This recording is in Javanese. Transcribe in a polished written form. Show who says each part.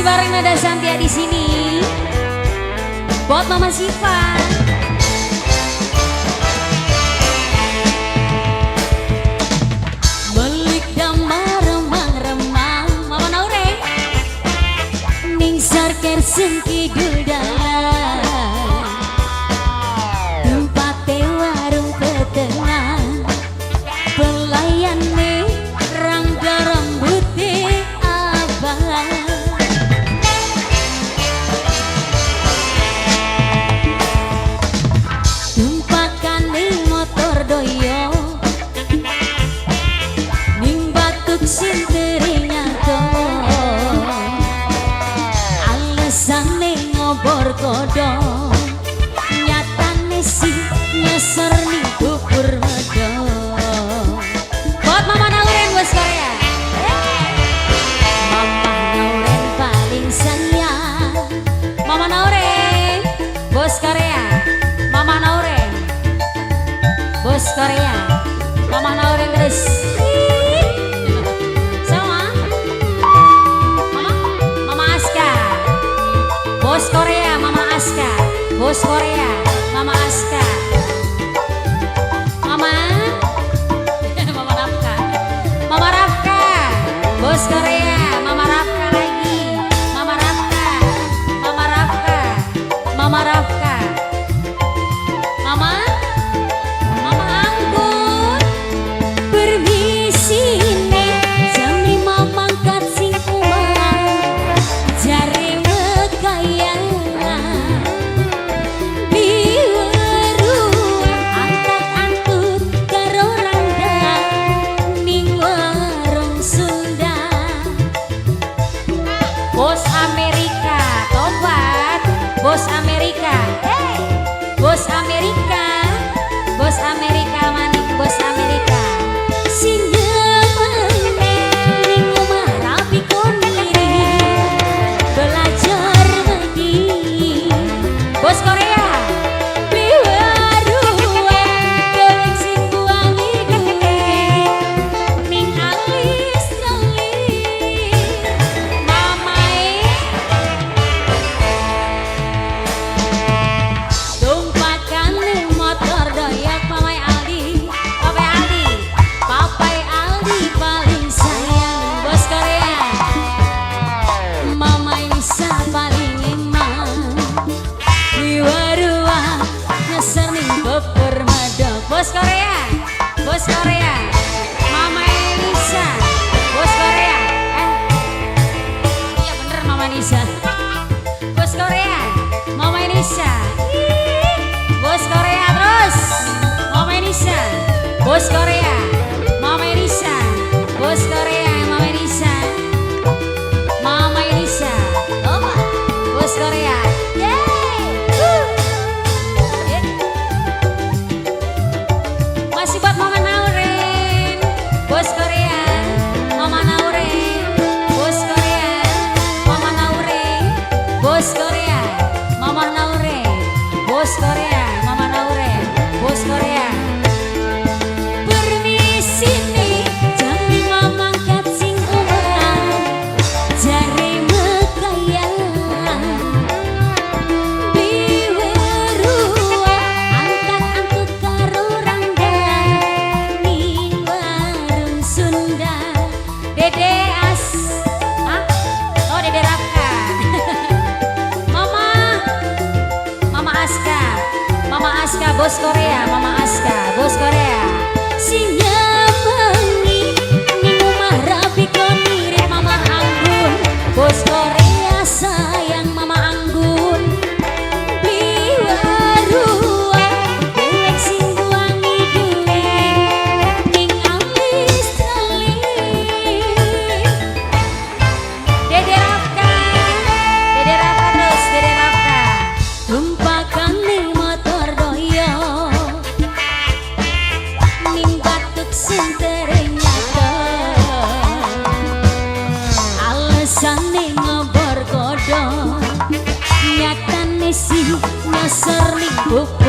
Speaker 1: Bareng Nada Santia di sini. Buat Mama Siva. Melik damar remang-remang Mama Naure. Ning sarker sing kidul dalan. Tempate warung petengah. Pelayane rangga rambute abang. Tumpakane motor doyo ning batuk sing terinyato. Alesane ngobor kodho, nyatane sing nyasar ning kubur medho. Buat Mama Nauren bos Korea. Mama Nauren paling sayang. Mama Nauren bos Korea. Mama Nauren bos Korea. Mama Nauren terus. Sama Mama Mama Aska bos Korea. Mama Aska bos Korea. Mama Aska. Mama Mama Rafka. Mama Rafka bos Korea. Mama Rafka lagi. Mama Rafka. Mama Rafka. Mama Rafka. Mama Mama Anggun. Permisi nih jam 5 mangkat sing umah. Jare mekaya biweruan antak antut karo rangda ning warung Sunda. Bos Amerika tobat. Bos Amerika. Hey. Bos Amerika. Bos Amerika manik bos Amerika. Sing nyemene ning omah rapi koniri belajar wedi. Bos Korea. Biweruan dewek sing buangi duit ning alis kali. Mamae tumpakane motor doyak Mamai Aldi. Papai Aldi. Papai Aldi paling sayang bos Korea. Mama Elisa paling emang. Wiwarua nyasar ning kubur madok. Bos Korea. Bos Korea. Mama Elisa bos Korea. Iya bener Mama Nisa. Bos Korea. Mama Elisa. Bos Korea terus. Mama Elisa. Bos Korea. Mama Elisa. Bos Korea. Mama Elisa. Mama Elisa. Oma. Bos Korea. Yeay. Woo. Masih buat Mama Nauren. Bos Korea. Mama Nauren. Bos Korea. Mama Nauren. Bos Korea. Mama Nauren. Bos Korea. Mama Nauren. Bos Korea. Permisi nih jam 5 mangkat sing omah. Jare mekaya biweruan antak antut karo rangda ning warung Sunda. Dede As. Hah? Oh Dede Rafka. Mama Mama Aska. Mama Aska bos Korea. Mama Aska bos Korea. Sing nyepengi ning omah rapi konire Mama Anggun bos Korea sayang Mama Anggun. Biweruan dewek sing buangi duit ning alis kali. Dede Rafka. Dede Rafka terus. Dede Rafka. Tumpakane motor doyo ning batuk sing ternyata. Alesane ngobor kodho, nyatane sing nyasar ning kubur.